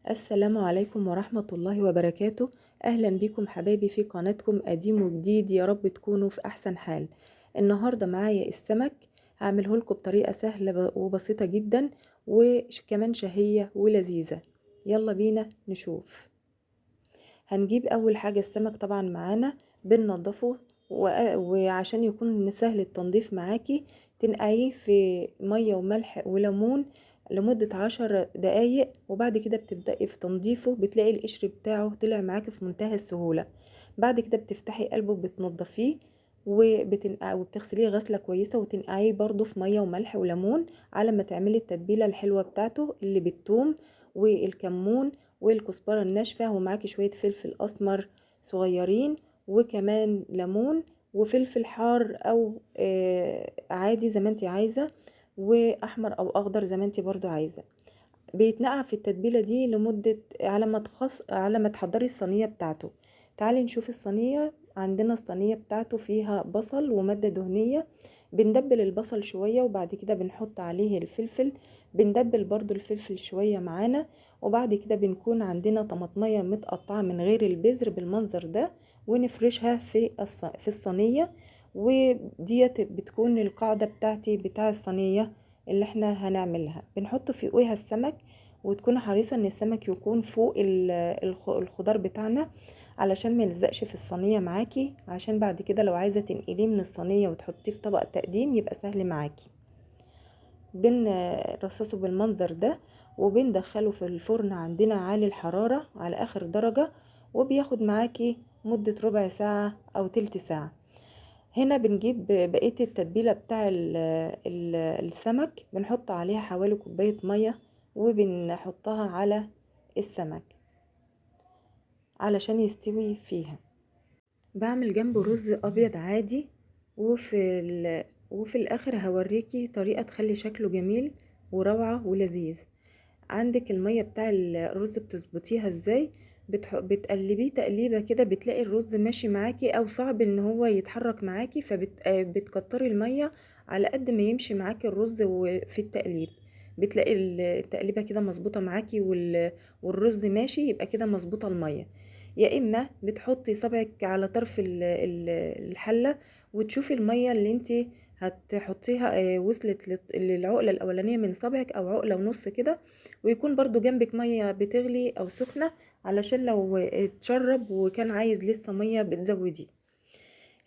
السلام عليكم ورحمة الله وبركاته. أهلا بكم حبايبي في قناتكم قديم وجديد، يا رب تكونوا في أحسن حال. النهاردة معايا السمك، هعمله لكم بطريقة سهلة وبسيطة جدا وكمان شهية ولذيذة. يلا بينا نشوف. هنجيب أول حاجة السمك طبعا معانا بننضفه، وعشان يكون سهل التنظيف معاكي تنقعيه في مية وملح وليمون لمدة 10 دقايق، وبعد كده بتبدأي في تنظيفه، بتلاقي القشر بتاعه طلع معاكي في منتهى السهولة. بعد كده بتفتحي قلبه بتنضفيه وبتغسليه غسلة كويسة، وتنقعيه برضو في مية وملح وليمون على ما تعملي التتبيلة الحلوة بتاعته اللي بالثوم والكمون والكزبرة الناشفة، ومعاكي شوية فلفل أسمر صغيرين وكمان ليمون وفلفل حار أو عادي زي ما انتي عايزة، واحمر او اخضر زي ما انتي برضو عايزه. بيتنقع في التتبيله دي لمدة على ما تحضري الصينية بتاعته. تعالي نشوف الصينية. عندنا الصينية بتاعته فيها بصل ومادة دهنية، بندبل البصل شوية وبعد كده بنحط عليه الفلفل، بندبل برضو الفلفل شوية معانا، وبعد كده بنكون عندنا طماطميه متقطعه من غير البذر بالمنظر ده، ونفرشها في الصينية. وديت بتكون القاعدة بتاعتي بتاع الصينية اللي احنا هنعملها. بنحط فوقيها السمك، وتكون حريصة ان السمك يكون فوق الخضار بتاعنا علشان ما يلزقش في الصينية معاكي، عشان بعد كده لو عايزة تنقليه من الصينية وتحطيه في طبق تقديم يبقى سهل معاكي. بنرصصه بالمنظر ده وبندخله في الفرن عندنا عالي الحرارة على اخر درجة، وبياخد معاكي مدة ربع ساعة او تلت ساعة. هنا بنجيب بقية التتبيلة بتاع السمك، بنحط عليها حوالي كوباية مية وبنحطها على السمك علشان يستوي فيها. بعمل جنبه رز أبيض عادي، وفي الآخر هوريكي طريقة تخلي شكله جميل وروعة ولذيذ. عندك المية بتاع الرز بتظبطيها ازاي؟ بتقلبيه تقليبه كده، بتلاقي الرز ماشي معاكي او صعب ان هو يتحرك معاكي، فبتكتري المية على قد ما يمشي معاكي الرز في التقليب، بتلاقي التقليبه كده مظبوطة معاكي والرز ماشي، يبقى كده مظبوطة المية. يا اما بتحطي صبعك على طرف الحلة وتشوفي المية اللي انتي هتحطيها وصلت للعقله الاولانية من صبعك او عقله ونص كده، ويكون برضو جنبك مية بتغلي او سخنة علشان لو اتشرب وكان عايز لسه مية بتزوديه.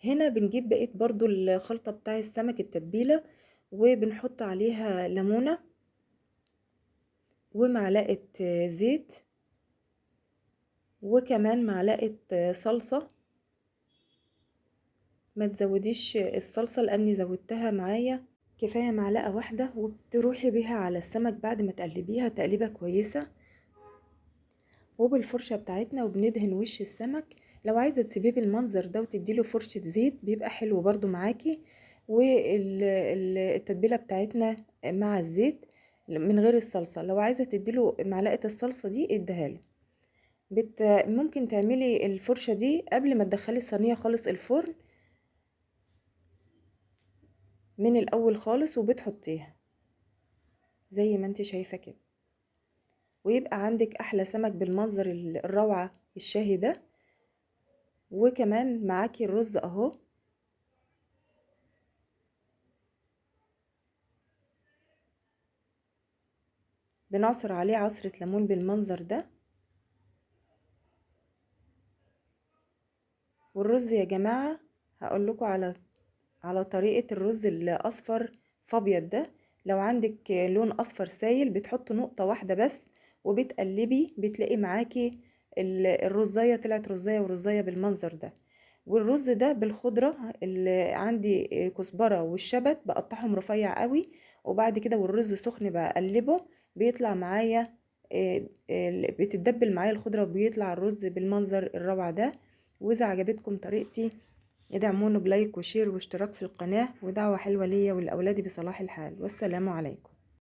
هنا بنجيب بقية برضو الخلطة بتاع السمك التتبيله، وبنحط عليها ليمونه ومعلقة زيت وكمان معلقه صلصه. ما تزوديش الصلصه لاني زودتها معايا، كفاية معلقه واحدة، وبتروحي بيها على السمك بعد ما تقلبيها تقليبه كويسة وبالفرشه بتاعتنا، وبندهن وش السمك. لو عايزه تسيبيه بالمنظر ده وتديله فرشه زيت بيبقى حلو برضو معاكي. والتتبيله بتاعتنا مع الزيت من غير الصلصه، لو عايزه تديله معلقه الصلصه دي اديها له. ممكن تعملي الفرشة دي قبل ما تدخلي الصينية خالص الفرن من الاول خالص، وبتحطيها زي ما انت شايفه كده، ويبقى عندك احلى سمك بالمنظر الروعة الشهي ده. وكمان معاكي الرز اهو. بنعصر عليه عصرة ليمون بالمنظر ده. والرز يا جماعة هقول لكم على طريقة الرز الأصفر فابيض ده. لو عندك لون أصفر سايل بتحط نقطة واحدة بس وبتقلبي، بتلاقي معاكي الرزاية طلعت رزاية ورزاية بالمنظر ده. والرز ده بالخضرة اللي عندي كزبرة والشبت بقطعهم رفيع قوي، وبعد كده والرز سخن بقلبه بيطلع معايا، بتتدبل معايا الخضرة وبيطلع الرز بالمنظر الروعة ده. وإذا عجبتكم طريقتي ادعمونا ب like و share واشتراك في القناة، ودعوة حلوة ليا ولأولادي بصلاح الحال. والسلام عليكم.